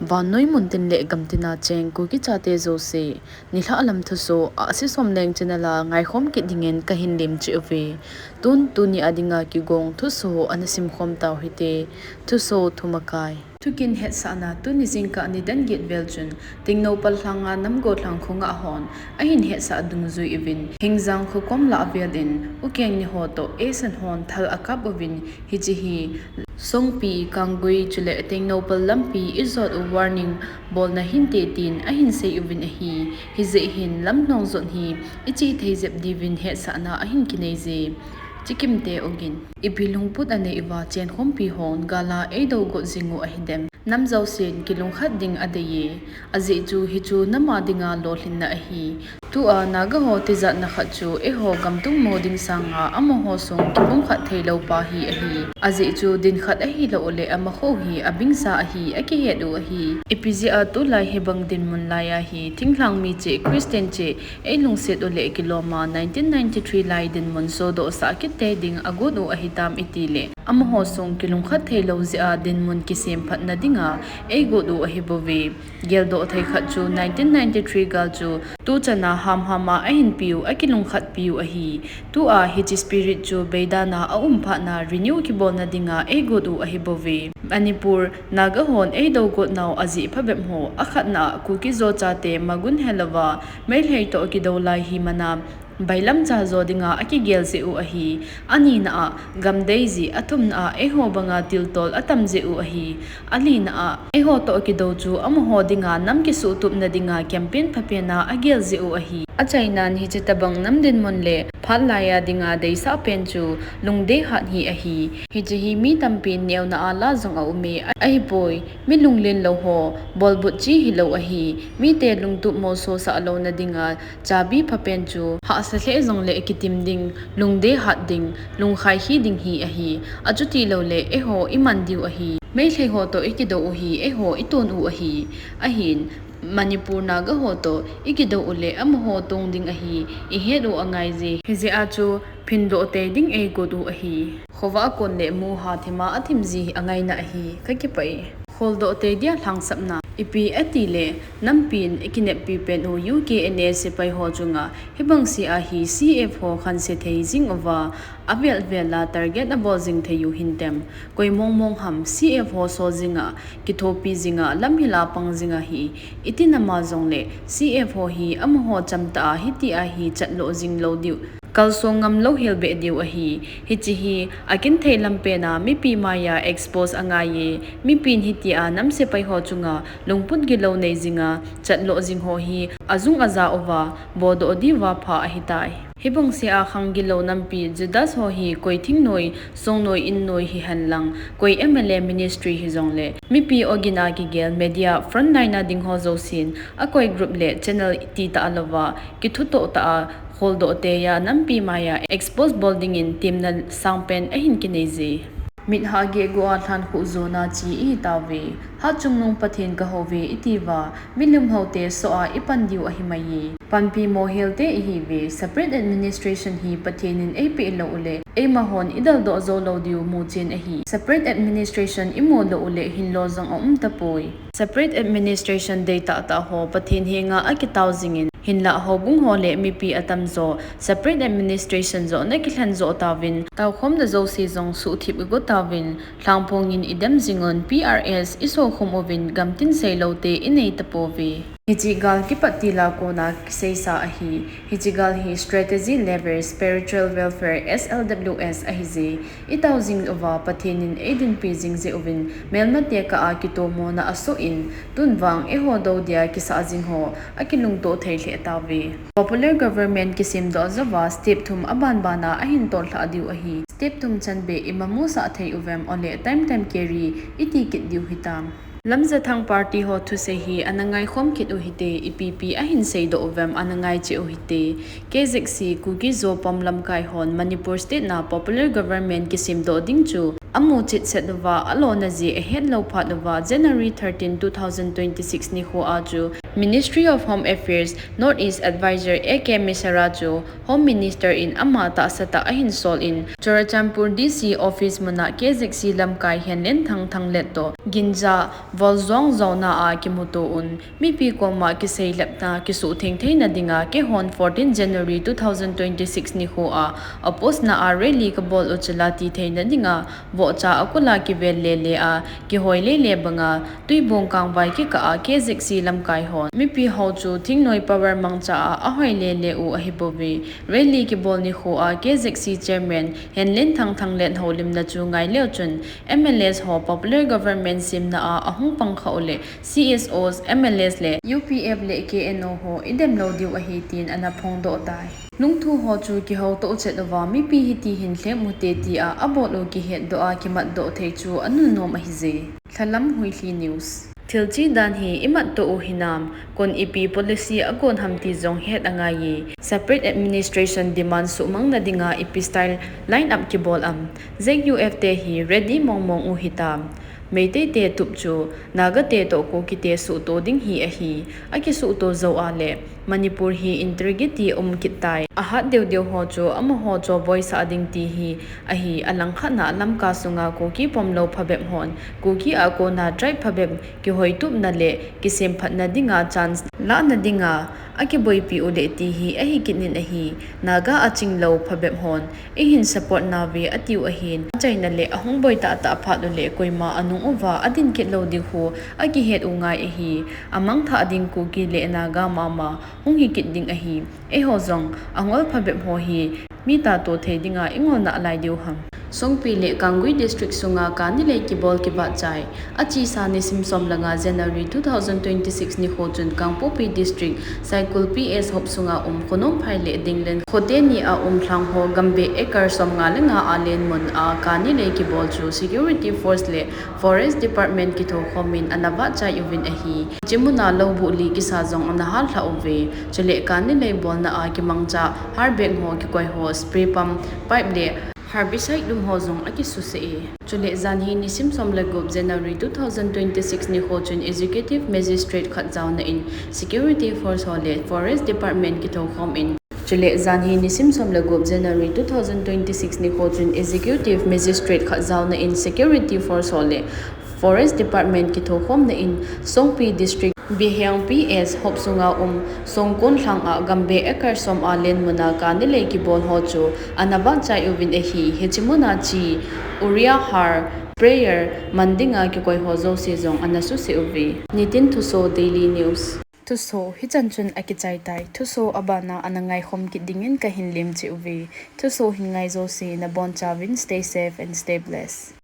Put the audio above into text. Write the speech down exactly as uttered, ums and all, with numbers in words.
Vannoi muntin le gamtina cheng Kuki chate jouse, nilhah lam thusoh, Ahsi Somleng channel a ngaikhom kit dingin kahin lemcheh uve. Tun, tuni a dinga kigong thusoh ana simkhom tau hite. Thusoh thumakai. Thukin hetsahna. Tuni jingkah nidan get vel chun, Tengnoupal lhanga Namgollhang khonga hon ahin hetsah dungjui uvin, Hingjang khokom lah vel in, Ukeng ni ho toh, Esan hon thal akap uvin, hiche hi Songpi, Kanggui, chule Tengnoupal lampi ijot u warning bolna hinte tin ahin sei uvin ahi. Hijeh hin lamlhong jot hi iche thei jep diuvin hetsahna ahin kinei je. Chikimte ogin. Ipi lungput anei uva chenkhompi hon gal a eidou got jing u ahidem. Nam jousen kilungkhat ding adeiye. Ajeh chu hichu nam a dinga lolhinna ahi. Tua naga ho tijatna khat chu eiho gamtung mo ding sanga amaho sung kipumkhat theilou pa hi ahi. Ajeh chu din khat ahilou uleh amaho hi abingsa ahi, akihet u ahi. Ipi jeh a tulai hibang dinmun lai a hi thinglhang mi cheh, Christian cheh, eilungset uleh kiloma nineteen ninety-three lai dinmun sodoh sah kit tei ding agot u ahitam itileh, amaho sung kilungkhat theilou jeh a dinmun kisemphatna dinga eigot u ahibouve. Geldoh thei khat chu nineteen ninety-three gal chu tuchan a hamham a ahin piu, akilungkhat piu ahi. Tua hiche spirit chu beidana aum phatna renew kibolna dinga eigot u ahibouve. Manipur, naga hon eidou got nau ajeh phabep ho, akhatna a Kuki-Zo chate magun helouva, Meitei toh kidou lai hi mana, bailamcha jo dinga akigel jeh u ahi. Anina a, gamdei jeh, athumna a, eiho banga tiltol atam jeh u ahi. Alina a, eiho toh kidou chu amaho dinga nam kisuhtupna dinga campaign phapen a agel jeh u ahi. Achainan hiche tabang nam dinmun le phat lai a dinga deisah pen chu lungdei hat hi ahi. Hiche hi mi tampin neona a la jong aume, ahipoi, mi lunglen lou ho, bolbut chi hilou ahi. Mite lungtup molso sah louna dinga chabi phapen chu hahsa lheh jongle kitim ding, lungdei hat ding, lungkhai hi ding hi ahi. Achuti louleh eiho iman diu ahi. Meitei ho toh ikidou u hi eiho iton u ahi. Ahin, Manipur naga ho toh ikidou uleh amaho tong ding ahi, ihet u angai je. Hijeh a chu phindoh tei ding eigot u ahi. Khovah a kon le muha thima athim ji hi angaina ahi, kakipah e. Kholdoh tei dia lhangsapna. Ipi atileh, nampin ikineppi pen u U K N A sepai ho chunga, hibang sea hi C F ho khanse thei jing uva, avel vel a target abol jing thei u hintem. Koi mong mong ham C F ho sol jinga, kithopi jinga, lamhil a pang jinga hi, iti nama jongle, C F ho hi amaho chamtah a hitia hi chatloh jing lou diu, kalsong ngam lou hel beh diu ahi. Hiche hi akinthei lampen a mipi maiya expose angaiye. Mipin hitia nam sepai ho chunga lungput gilou nei jinga chatloh jing ho hi ajung aja uva bodoh diuva pha ahitai. Hibang sea khang gilou nampi Judas ho hi koi thingnoi, songnoi, innoi hihen lang, koi M L A ministry hijongle, mipi ogin a kigel media frontline a ding ho jousen, akoi group le channel titah louva, kithutoh tah a, kholdoh tei a, nampi maiya expose bol dingin temna sangpen ahin kinei je. Mit hah geh guh a lhan khuh jona chi ihitauve. Hatchungnung Pathen kahouve itiuva, milim houte soh a ipan diu ahimaiye. Panpi mohel te ihiuve, separate administration hi Pathen in eipeh lou uleh, eima hon idaldoh jou lou diu muchen ahi. Separate administration imu lou uleh hinlo jong aum tapoi. Separate administration deitah tah ho Pathen henga akitao jingin, hinlah houbung ho le mipi atamjo separate administration joh nakilhen joh tauvin, taokhomna jouse jong suhthip igo tauvin, lhangphongin idem jingun, P R S isokhum uvin, gamtin seilou te inei tapouve. Hiche gal kipat tila kona kiseisa ahi. Hiche gal hi Strategy Level Spiritual Warfare, S L W S ahije. Itao jing uva Pathen in eidinpi jing jeh uvin, melmate kah a kitomona asoh in, tun vang eiho dou dia kisah jing ho akilungtoh thei lheh tauve. Popular government kisemdoh jouva step thum abanbana ahin tollhah diu ahi. Step thum chanbeh imamusah thei uvem, ole time time carry iti kit diu hitam. Lamjathang party ho thusei hi ana ngaikhom kit u hite, ipi pi ahin seidoh uvem ana ngaicheh u hite. K Z C, Kuki-Zo pom lamkai hon Manipur state na popular government kisemdoh ding chu amu chitset uva, alona ji ahet lou phat uva, January thirteen, two thousand twenty-six nikho a chu Ministry of Home Affairs North East Advisor A K Misra chu Home Minister in ama tahsa tah ahin sol in, Churachandpur D C office muna K Z C lamkai Henlenthang Thanglet toh Ginja Volzong jona a kimuto un, mipi koma kiseilepna kisuhtheng theina dinga keihon fourteen January two thousand twenty-six nikho a oppose na a rally kabol u chula ti theina dinga vohcha akula kivel lele a, kihoi lele banga, Tuibong Kangvai kikah a K Z C lamkai hon mipi ho chu thingnoi power mangcha a ahoi lele u ahibouve. Rally kibol nikho a K Z C Chairman Henlenthang Thanglet houlimna chu ngai leu chun, M L As ho popular government semna a ahung pang kha u le C S Os, M L As le U P F le K N O ho idem lou diu ahi tin ana phongdoh tai. Nungthu ho chu kihouto chet uva, mipi hiti hin lhem u hite tia abol u kihetdoh a kimatdoh thei chu anunnom ahije. Lhalam Huilhi News. Thilche dan hi imatto u hinam, kon ipi policy agon ham ti jong het angai e. Separate administration demand suhmang na dinga ipi style line up kibol am. Z U F te hi ready mongmong u hitam. Meitei te tup chu Naga te toh Kuki te suhto ding hi ahi. Akisuhto jou a le Manipur hi integrity um kit tai. Ahat deu deu ho chu amaho chovoi sah ding ti hi ahi. Alangkhat na Lamka sunga Kuki pomlou phabep hon Kuki a kona tribe phabep kihoitupna le kisemphatna dinga chance lahna dinga akiboipi u le ti hi ahi kit in ahi. Naga aching lou phabep hon eihin support nauve atiu ahin, achaina le ahung boi tahtah phat u le koima anung uva adin kit lou ding khu akihet u ngai ahi. Amangthah ding Kuki le Naga mama hung hi kit ding ahi. Eiho jong angol phabep ho hi mi tato thei dinga ingol nalai diu ham. Songpi le Kangui District sunga kani lei kibol kivahchoi. Achesa nisim som le nga January two thousand twenty-six nikho chun Kangpokpi District, Saikul P S hop sunga um Khonomphai le Dinglen khote ni a um lhang ho gambe acre som nga le nga a len mun a kani lei kibol chu Security Force le Forest Department kithokhomin ana vahchoi uvin ahi. Hiche muna lou buh li kisa jong ana hallha uve. Chule kani lei bolna a kimangcha harbek ho kikoi ho spray pump, pipe le herbicide lum ho jong akisuse e. Chule janhi nisim som le gup January two thousand twenty-six nikho chun Executive Magistrate khat jaona in Security Force ho le Forest Department kithokhomin Chule janhi nisim som le gup January two thousand twenty-six nikho chun Executive Magistrate khat jaona in Security Force ho le Forest Department kithokhomna in Songpi District, Bihiang P S hop sunga um Songkon lhang a gambe acre som a len muna kani lei kibol ho chu ana vahchoi uvin ahi. Hiche muna chi, urea, har, sprayer man dinga kikoi ho jouse jong ana suse uve. Nitin Thuso, Daily News. Thuso hichan chun akichai tai. Thuso abana ana ngaikhom kit dingin kahin lemcheh uve. Thuso hin ngai jouse nabonchauvin stay safe and stay blessed.